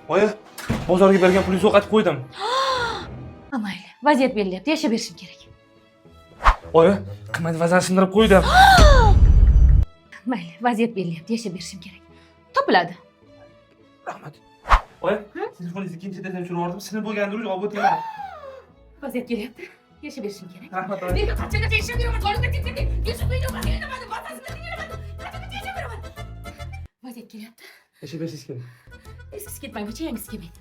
Oyi, bozorga bergan pulni yo'qotib qo'ydim. Mayli, vaziyat berilyapti, yashab berishim kerak. Oyi, qimmat vazan sindirib qo'ydim. Mayli, vaziyat berilyapti, yashab berishim kerak. Topiladi. Rahmat. Oyi, telefoningizni ikkinchi etajdan tushirib yubordim. Sinib bo'lgandir, olib o'taman. Vaziyat kelyapti, yashab berishim kerak. Rahmat oyi. Lekin qachongacha yashab beraman? Qo'limga tepki, yashab beraman, vasasini tinglaman. Qachongacha yashab beraman? Vaziyat kelyapti. Yashab berishingiz kerak. Eskisi ketmaguncha yangisi kelmaydi.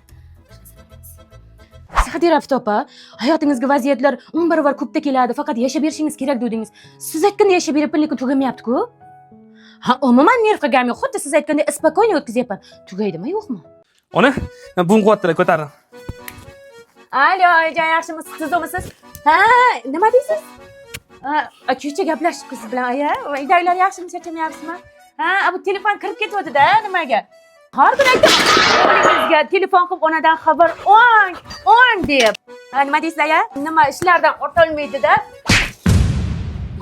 Psixoterapevt opa, hayotingizga vaziyatlar 10 barobar ko'pda keladi, faqat yashab berishingiz kerak dedingiz. Siz aytganda yashab beribman, lekin tugamayapti-ku. Ha, umuman nerv qilganim yo'q. Xuddi siz aytgandek спокойно o'tkazyapman. Tugaydimi, yo'qmi? Ona, bum qilyaptilar, ko'tardim. Alo, Oyijon, yaxshimisiz? Siz o'misiz? Ha, nima deysiz? Ha, kecha gaplashdik siz bilan, aya. Uydagilar yaxshimi, charchamayapsizmi? Ha, bu telefon kirib ketyapti-da, nimaga? Har kuni aytaman, o'g'lingizga telefon qilib onadan xabar oling, oling deb. Ha, nima deysiz, aya? Nima ishlardan ortolmaydi-da?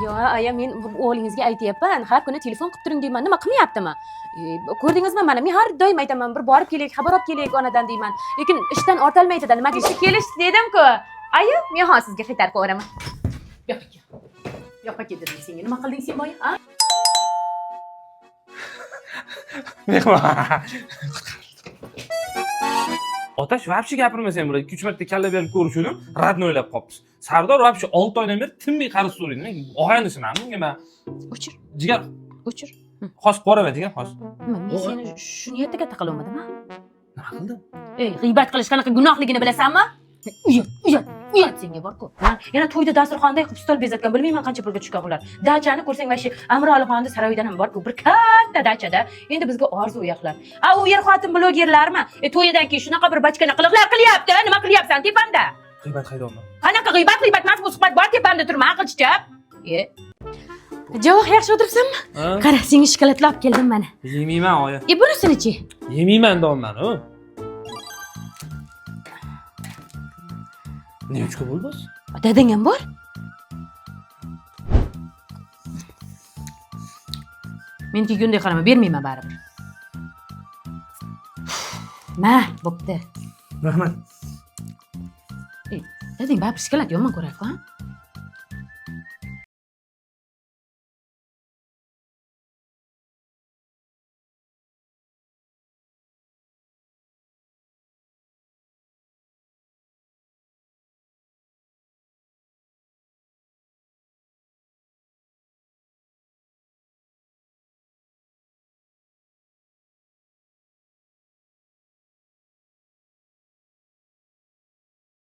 Yo, aya, men o'g'lingizga aytyapman, har kuni telefon qilib turing deyman. Nima qilmayaptimi? Ko'rdingizmi mana, men har doim aytaman, bir borib kelaylik, xabar olib kelaylik onadan deyman. Lekin ishdan ortolmaydi-da, nima deysiz? Kelish dedim-ku. Aya, men hozir sizga qaytarib qo'yaman. Yo'q aka. Yo'q aka dedim senga. Nima qilding sen boya, ha? Mehmon. Otash вообще gapirmasang bo'ladi. 2-3 marta kalla berib ko'rishuvdim, radni o'ylab qolibmiz. Sardor вообще 6 oydan beri tinmay qarz so'raydi. Men og'aynisiman bunga men. O'chir, Jigar, o'chir. hozir qo'raman jigar, hozir. Nima, men seni shu niyatda katta qilolmadim, ha? Nima qildim? Ey, g'iybat qilish qanaqa gunohligini bilasanmi? Uyat, uyat, uyat senga bor-ku. Ha? Yana to'yda dasturxonday qilib stol bezatgan, bilmayman qancha pulga tushgan ular. Dachani ko'rsang, vashi Amir Olixonni saroyidan ham bor-ku, bir katta dachada. Endi bizga orzu u yoqlar. A, u er xotin blogerlarmi? To'yidan keyin shunaqa bir bachkana qiliqlar qilyapti. Nima qilyapsan tepamda? G'iybat haydonman. Qanaqa g'iybat? G'iybat emas, bu suhbat bor tepamda turma, aqlchichab. E. Javoh, yaxshi o'tiribsanmi? Qara, senga shokoladlar olib keldim mana. Yemayman oyi. E, bunisini-chi? Yemayman deyapman, u. Nima uchun bo'ldi o'zi? Dadang ham bor. Menikiga unday qarama, bermayman baribir. Ma, bo'pti. Rahmat. Dadang baribir shokolad yomon ko'radi-ku, ha?